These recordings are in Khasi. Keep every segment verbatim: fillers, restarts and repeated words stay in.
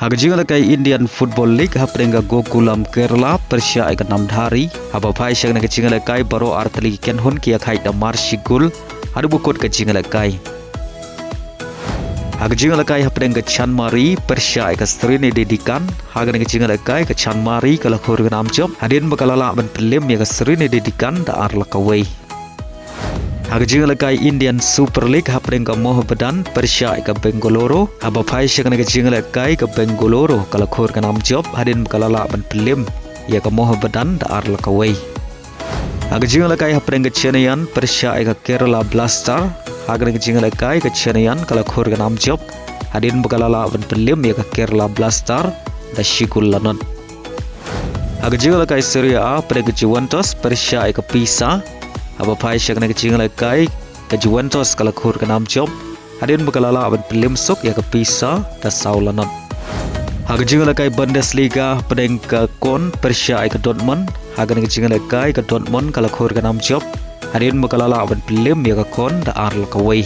Ha ka jingïalehkai Indian Football League, hapdeng ka Gokulam Kerala pyrshah ïa ka Namdhari, haba phai sha kane ka jingïalehkai baroh artylli ki kynhun ki ïakhaid da mar shi gol haduh ba kut ka jingïalehkai. Ha ka jingïalehkai hapdeng ka Chanmari pyrshah ïa ka Sreenedi Dikan, ha kane ka jingïalehkai ka Chanmari ka la khur ka nam jop hadien ba ka la lah ban pynlem ïa ka Sreenedi Dikan da ar la kawei. Ha ka jingïalehkai Indian Super League, hapdeng ka Mohammedan pyrshah ïa ka Bengaluru, haba phai sha kane ka jingïalehkai ka Bengaluru ka la khur ka nam jop hadien ba ka la lah ban pynlem ïa ka Mohammedan da ar la kawei. Ha ka jingïalehkai hapdeng ka Chennaiyin pyrshah ïa ka Kerala Blaster, ha kane ka jingïalehkai ka Chennaiyin ka la khur ka nam jop hadien ba ka la lah ban pynlem ïa ka Kerala Blaster da shi gol la nod. Ha ka jingïalehkai Serie A, hapdeng ka Juventus pyrshah ïa ka Pisa, haba phai sha kane ka jingïalehkai ka Juventus ka la khur ka nam jop hadien ba ka la lah ban pynlem suk ïa ka Pisa da saw la nod. Ha ka jingïalehkai Bundesliga, hapdeng ka Köln pyrshah ïa ka Dortmund, ha kane ka jingïalehkai ka Dortmund ka la khur ka nam jop hadien ba ka la lah ban pynlem ïa ka Köln da ar la kawei.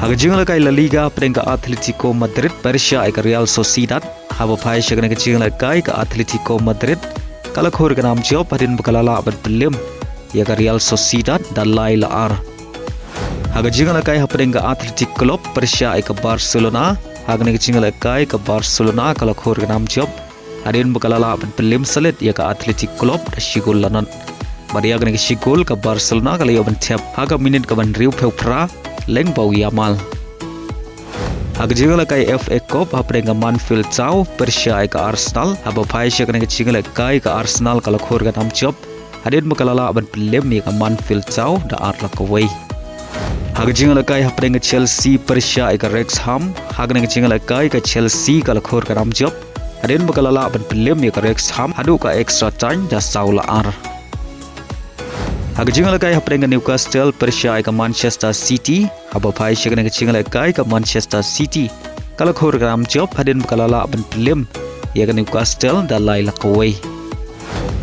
Ha ka jingïalehkai La Liga, hapdeng ka Atletico Madrid pyrshah ïa ka Real Sociedad, haba phai sha kane ka jingïalehkai ka Atletico Madrid ka la khur ka nam jop hadien ba ka la lah ban pynlem ïa ka Real Sociedad da lai la ar. Ha ka jingïalehkai hapdeng ka Athletic Club pyrshah ïa ka Barcelona, ha kane ka jingïalehkai ka Barcelona ka la khur ka nam jop hadien ba ka la lah ban pynlem slet ïa ka Athletic Club da shi gol la nod. Bad ïa kane ka shi gol ka Barcelona ka la ïoh ban thep ha ka minit kaba hynriewphew phra lyngba u Yamal. Ha ka jingïalehkai F A Cup, hapdeng ka Mansfield Town pyrshah ïa ka Arsenal, haba phai sha kane ka jingïalehkai ka Arsenal ka la khur ka nam jop hadien ba ka la lah ban pynlem ïa ka Mansfield Town da ar la kawei. Ha ka jingïalehkai hapdeng ka Chelsea pyrshah ïa ka Wrexham, ha kane ka jingïalehkai ka Chelsea ka la khur ka nam jop hadien ba ka la lah ban pynlem ïa ka Wrexham haduh ka extra time da saw la ar. Ha ka jingïalehkai hapdeng ka Newcastle pyrshah ïa ka Manchester City, haba phai sha kane ka jingïalehkai ka Manchester City ka la khur ka nam jop hadien ba ka la lah ban pynlem ïa ka Newcastle da lai la kawei.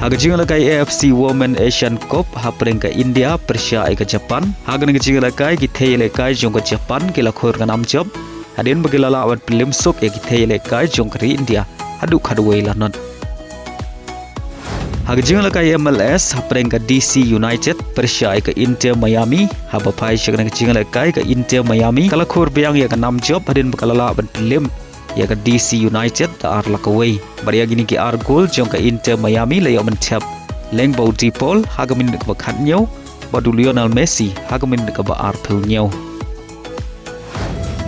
Ha ka jingïalehkai A F C Women Asian Cup, hapdeng ka India pyrshah ïa ka Japan, ha kane ka jingïalehkai ki thei ïalehkai jong ka Japan ki la khur ka nam jop hadien ba ki la lah ban pynlem suk ïa ki thei ïalehkai jong ka ri India haduh khatwei la nod. Ha ka jingïalehkai M L S, hapdeng ka D C United pyrshah ïa ka Inter Miami, haba phai sha kane ka jingïalehkai ka Inter Miami ka la khur biang ïa ka nam jop hadien ba ka la lah ban pynlem ïa ka D C United da ar la kawei. Bad ïa kine ki ar gol jong ka Inter Miami la ïoh ban thep lyngba u De Paul ha ka minit kaba khathynñiew bad u Lionel Messi ha ka minit kaba arphew hynñiew.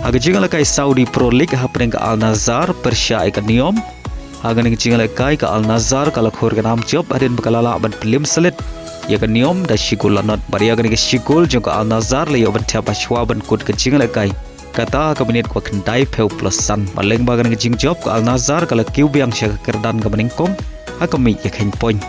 Ha ka jingïalehkai Saudi Pro League, hapdeng ka Al Nassr pyrshah ïa ka Neom, ha kane ka jingïalehkai ka Al Nassr ka la khur ka nam jop hadien ba ka la lah ban pynlem slet ïa ka Neom da shi gol la nod. Bad ïa kane ka shi gol jong ka Al Nassr la ïoh ban thep ha shuwa ban kut ka jingïalehkai, kata ha ka minit kaba khyndaiphew plus san. Bad lyngba kane ka jingjop ka Al Nassr ka la kiew biang sha ka kyrdan kaba nyngkong ha ka miej ïakheiñ point.